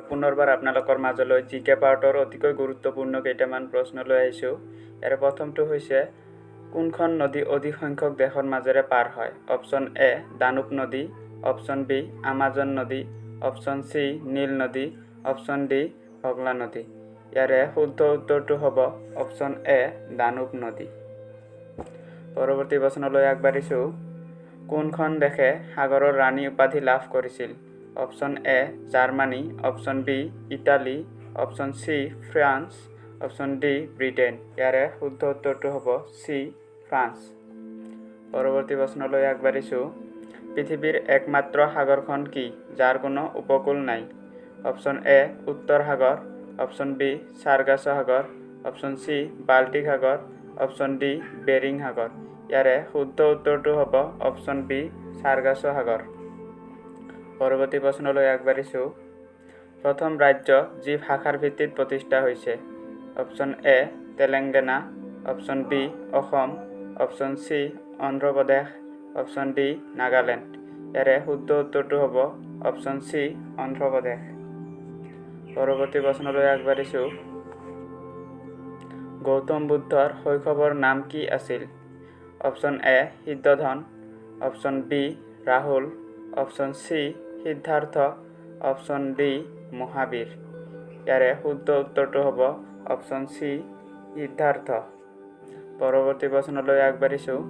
পুনৰবাৰ আপোনালোকৰ মাজলৈ জি কে পাৰ্টৰ অতিকৈ গুৰুত্বপূৰ্ণ কেইটামান প্ৰশ্ন লৈ আহিছোঁ। ইয়াৰে প্ৰথমটো হৈছে, কোনখন নদী অধিক সংখ্যক দেশৰ মাজেৰে পাৰ হয়? অপশ্যন এ দানুব নদী, অপশ্যন বি আমাজন নদী, অপশ্যন চি নীল নদী, অপশ্যন ডি হগলা নদী। ইয়াৰে শুদ্ধ উত্তৰটো হ'ব অপশ্যন এ দানুব নদী। পৰৱৰ্তী প্ৰশ্নলৈ আগবাঢ়িছোঁ। কোনখন দেশে সাগৰৰ ৰাণী উপাধি লাভ কৰিছিল? Option A Germany, option B Italy, option C France, option D Britain. ইয়াৰে শুদ্ধ উত্তৰটো হ'ব চি ফ্ৰান্স। পৰৱৰ্তী প্ৰশ্নলৈ আগবাঢ়িছোঁ। পৃথিৱীৰ একমাত্ৰ সাগৰখন কি, যাৰ কোনো উপকূল নাই? অপশ্যন এ উত্তৰ সাগৰ, অপশ্যন বি চাৰগাছ সাগৰ, অপশ্যন চি বাল্টিক সাগৰ, অপশ্যন ডি বেৰিং সাগৰ। ইয়াৰে শুদ্ধ উত্তৰটো হ'ব অপশ্যন বি চাৰগাছ সাগৰ। পৰৱৰ্তী প্ৰশ্নলৈ আগবাঢ়িছোঁ। প্ৰথম ৰাজ্য যি ভাষাৰ ভিত্তিত প্ৰতিষ্ঠা হৈছে? Option A Telangana, option B Assam, option C Andhra Pradesh, option D Nagaland. ইয়াৰে শুদ্ধ উত্তৰটো হ'ব অপশ্যন চি অন্ধ্ৰপ্ৰদেশ। পৰৱৰ্তী প্ৰশ্নলৈ আগবাঢ়িছোঁ। গৌতম বুদ্ধৰ শৈশৱৰ নাম কি আছিল? Option A Siddhadhan, option B Rahul, option C Siddhartha, option D Mahavir. ইয়াৰে শুদ্ধ উত্তৰটো হ'ব অপশ্যন চি সিদ্ধাৰ্থ। পৰৱৰ্তী প্ৰশ্নলৈ আগবাঢ়িছোঁ।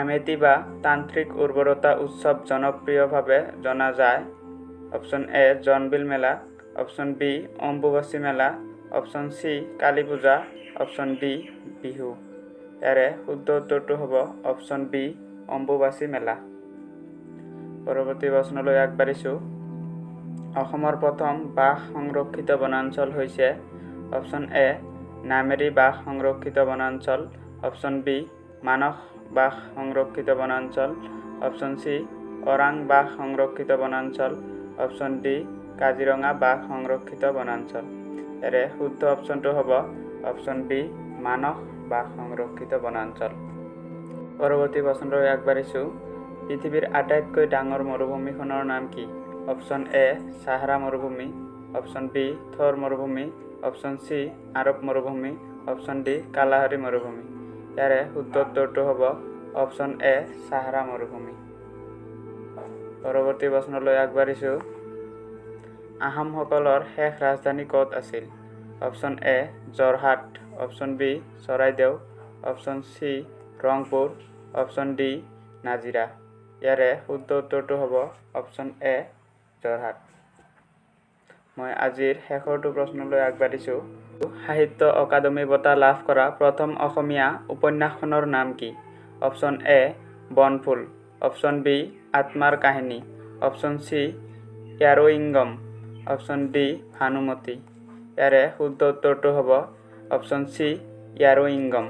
আমেতি বা তান্ত্ৰিক উৰ্বৰতা উৎসৱ জনপ্ৰিয়ভাৱে জনা যায় অপশ্যন এ জোনবিল মেলা, অপশ্যন বি অম্বুবাচী মেলা, option C Kali Puja, option D Bihu. ইয়াৰে শুদ্ধ উত্তৰটো হ'ব অপশ্যন বি অম্বুবাচী মেলা। পৰৱৰ্তী প্ৰশ্নলৈ আগবাঢ়িছোঁ। অসমৰ প্ৰথম বাঘ সংৰক্ষিত বনাঞ্চল হৈছে? অপশ্যন এ নামেৰী বাঘ সংৰক্ষিত বনাঞ্চল, অপশ্যন বি মানস বাঘ সংৰক্ষিত বনাঞ্চল, অপশ্যন চি ওৰাং বাঘ সংৰক্ষিত বনাঞ্চল, অপশ্যন ডি কাজিৰঙা বাঘ সংৰক্ষিত বনাঞ্চল। ইয়াৰে শুদ্ধ অপশ্যনটো হ'ব অপশ্যন বি মানস বাঘ সংৰক্ষিত বনাঞ্চল। পৰৱৰ্তী প্ৰশ্নলৈ আগবাঢ়িছোঁ। পৃথিৱীৰ আটাইতকৈ ডাঙৰ মৰুভূমিখনৰ নাম কি? অপশ্যন এ চাহাৰা মৰুভূমি, অপশ্যন বি থৰ মৰুভূমি, অপশ্যন চি আৰৱ মৰুভূমি, অপশ্যন ডি কালাহাৰী মৰুভূমি। ইয়াৰে শুদ্ধ উত্তৰটো হ'ব অপশ্যন এ চাহাৰা মৰুভূমি। পৰৱৰ্তী প্ৰশ্নলৈ আগবাঢ়িছোঁ। আহোমসকলৰ শেষ ৰাজধানী ক'ত আছিল? Option A Jorhat, option B Charaideo, option C Rangpur, option D Nazira. ইয়াৰে শুদ্ধ উত্তৰটো হ'ব অপশ্যন এ যোৰহাট। মই আজিৰ শেষৰটো প্ৰশ্নলৈ আগবাঢ়িছোঁ। সাহিত্য অকাডেমী বঁটা লাভ কৰা প্ৰথম অসমীয়া উপন্যাসখনৰ নাম কি? Option A Banaphul, option B আত্মাৰ কাহিনী, option C Iyaruingam, option D Bhanumati. ইয়াৰে শুদ্ধ উত্তৰটো হ'ব অপশ্যন চি য়াৰইংগম।